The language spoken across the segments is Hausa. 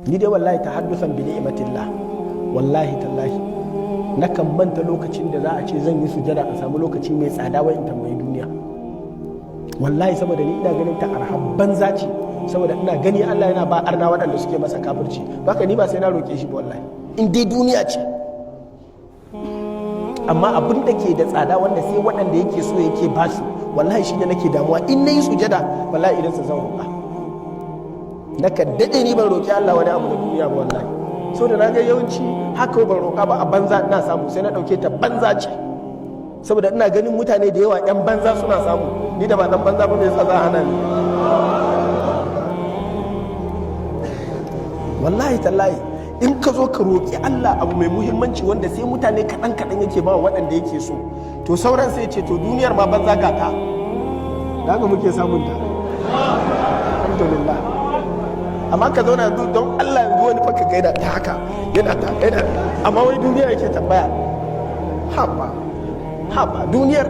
Ni dai wallahi ta haddusan bi ni'matillah, wallahi tallahi nakan manta lokacin da za a ce zan yi sujada a samu lokaci mai tsada wai in tambayi duniya. Wallahi saboda ni ina ganin ta arha banza ce, saboda ina gani Allah yana ba arna waɗanda suke masa kafirci. Haka ni ba sai na roƙe shi ba wallahi, in dai duniya ce. Amma abin da ke da tsada wanda sai waɗanda yake so yake ba su, wallahi shi ne nake damuwa. In na yi sujada, wallahi idan sa zan roƙa. Naka daɗe ni ban roƙi Allah wani abu na duniya ba wallahi, so da na ga yawanci haka ban roƙa ba a banza ina samu, sai na ɗauke ta banza ce, saboda ina ganin mutane da yawa 'yan banza suna samu. Ni da ba dan banza ba, me yasa za a hana ni? Wallahi tallahi, in ka zo ka roƙi Allah abu mai muhimmanci wanda sai mutane kaɗan kaɗan yake ba waɗanda yake so, to sauran sai ce to duniyar ma banza ga ta. Da haka muke samun ta, alhamdulillah. Amma ka zauna yanzu, don Allah, yanzu wani fa ka gaida ta haka yana ta yana, amma wai duniya yake tambaya. Haba haba, duniyar.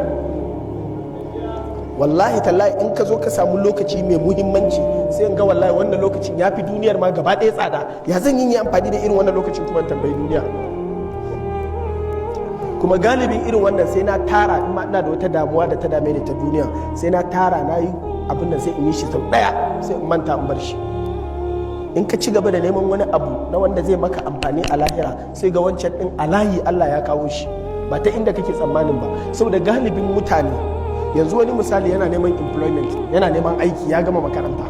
Wallahi tallahi, in ka zo ka samu lokaci mai muhimmanci, sai in ga wallahi wannan lokacin ya fi duniyar ma gaba ɗaya tsada. Ya zan yi amfani da irin wannan lokacin kuma tambayi duniya? Kuma galibin irin wannan sai na tara, in ma ina da wata damuwa da ta dame ni ta duniya, sai na tara na yi abin da sai in yi shi sau ɗaya, sai in manta in bar shi. In ka ci gaba da neman wani abu na wanda zai maka amfani a lahira, sai ga wancan din a layi Allah ya kawo shi ba ta inda kake tsammanin ba. Saboda galibin mutane yanzu, wani misali yana neman employment, yana neman aiki, ya gama makaranta,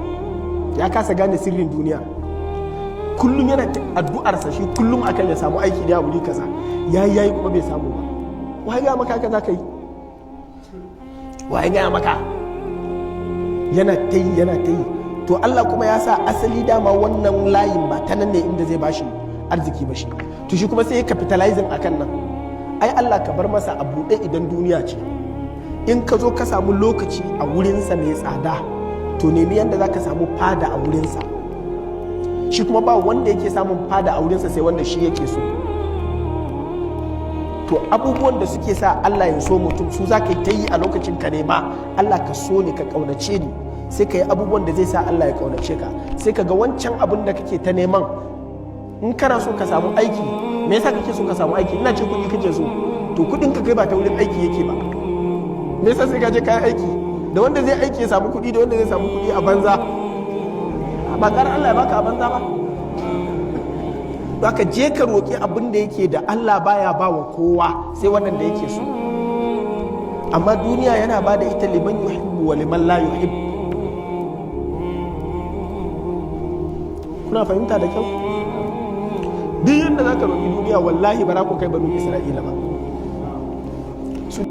ya kasa gane sirrin duniya. Kullum yana addu'arsa, shi kullum akan ya samu aiki da wuri kaza. Yayi yayi kuma bai samu ba. Wai ga maka haka zaka yi? Wai ga maka? Yana ta yi, yana ta yi. To Allah kuma ya sa asali dama wannan layin ba ta nan ne inda zai bashi arziki ba shi. To shi kuma sai ya capitalizing akan nan. Ai Allah ka bar masa a buɗe. Idan duniya ce, in ka zo ka samu lokaci a wurinsa mai tsada, to nemi yadda za ka samu fada a wurinsa. Shi kuma ba wanda yake samun fada a wurinsa sai wanda shi yake so. To abubuwan da suke sa Allah ya so mutum, su za ka yi ta yi a lokacin. Ka nema, Allah ka so ni, ka kaunace ni. Sai ka yi abubuwan da zai sa Allah ya kaunace ka, sai ka ga wancan abin da kake ta neman. In kana so ka samu aiki, me yasa kake so ka samu aiki? Ina ce kuɗi kake so. To kuɗin ka kai ba ta wurin aiki yake ba. Me yasa sai ka je kayan aiki? Da wanda zai aiki ya samu kuɗi, da wanda zai samu kuɗi a banza, ba ƙarar Allah ya baka a banza ba. Ka je ka roƙi abin da yake da Allah baya ba wa kowa sai waɗanda yake so. Amma duniya yana ba da ita liman yuhibbu wa liman la yuhib. Kuna fahimta da kyau? Duk yadda za ka roƙi duniya, wallahi ba za ku kai Banu Isra'ila ba.